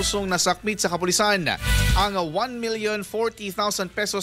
Usong nasakmit sa kapulisan ang ₱1,040,000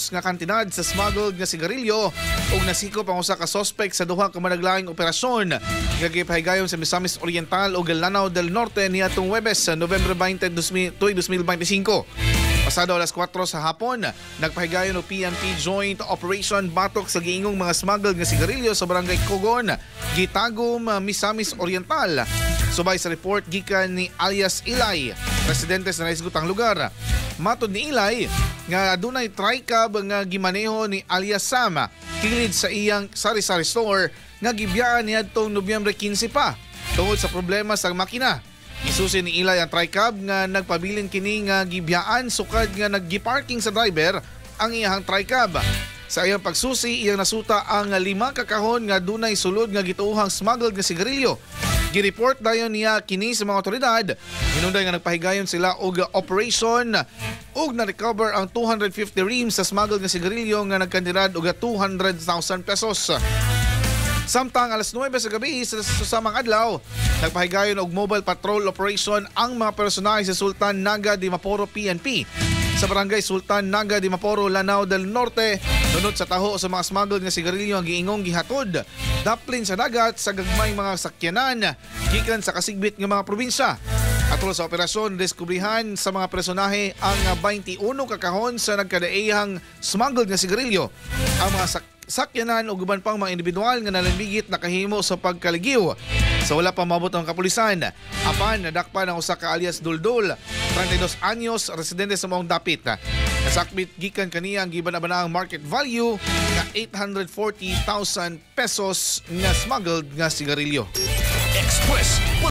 nga kantidad sa smuggled nga sigarilyo ug nasikop ang usa ka suspect sa duha ka managlaing operasyon nga gipahigayon sa Misamis Oriental ug Lanao del Norte niadtong Huwebes, Nobyembre 20, 2025. Pasado alas 4 sa hapon, nagpahigayon og PNP Joint Operation batok sa giingong mga smuggled nga sigarilyo sa Barangay Cogon, Gitagum, Misamis Oriental. Subay sa report gikan ni alias Ilay, residente sa nahisgutang lugar. Matod ni Ilay, nga adunay tricab nga gimaneho ni alias Sam kilid sa iyang sari-sari store nga gibiyaan niadtong Nobyembre 15 pa tungod sa problema sa makina. Gisusi ni Ilay ang tricab nga nagpabilin kini nga gibiyaan sukad nga naggiparking sa driver ang iyang tricab. Sa iyang pagsusi, iyang nasuta ang 5 ka kahon nga dunay sulod nga gituohang smuggled nga sigarilyo. Gi-report dayon niya kini sa mga otoridad. Hinungdan nga nagpahigayon sila og operation ug na-recover ang 250 reams sa smuggled nga sigarilyo nga nagkantidad og ₱200,000. Samtang alas 9 sa gabi sa susamang adlaw, nagpahigayon og mobile patrol operation ang mga personahe sa Sultan Naga Dimaporo PNP sa Barangay Sultan Naga Dimaporo, Lanao del Norte, nunot sa taho sa mga smuggled nga sigarilyo ang giingong gihatod daplin sa dagat sa gagmay mga sakyanan gikan sa kasigbit nga mga probinsya. Atol sa operasyon, diskubrihan sa mga personahe ang 21 ka kahon sa nagkadaehang smuggled nga sigarilyo. Ang mga sakyanan ug uban pang mga individual nga nalamigit nakahimo sa pagkaligiw sa wala pa maabot ang kapulisan. Apan nadakpan ang usa ka alias Duldul, 32 anyos, residente sa maong dapit. Nasakbit gikan kaniya ang giban-abanang market value nga ₱840,000 nga smuggled nga sigarilyo. Express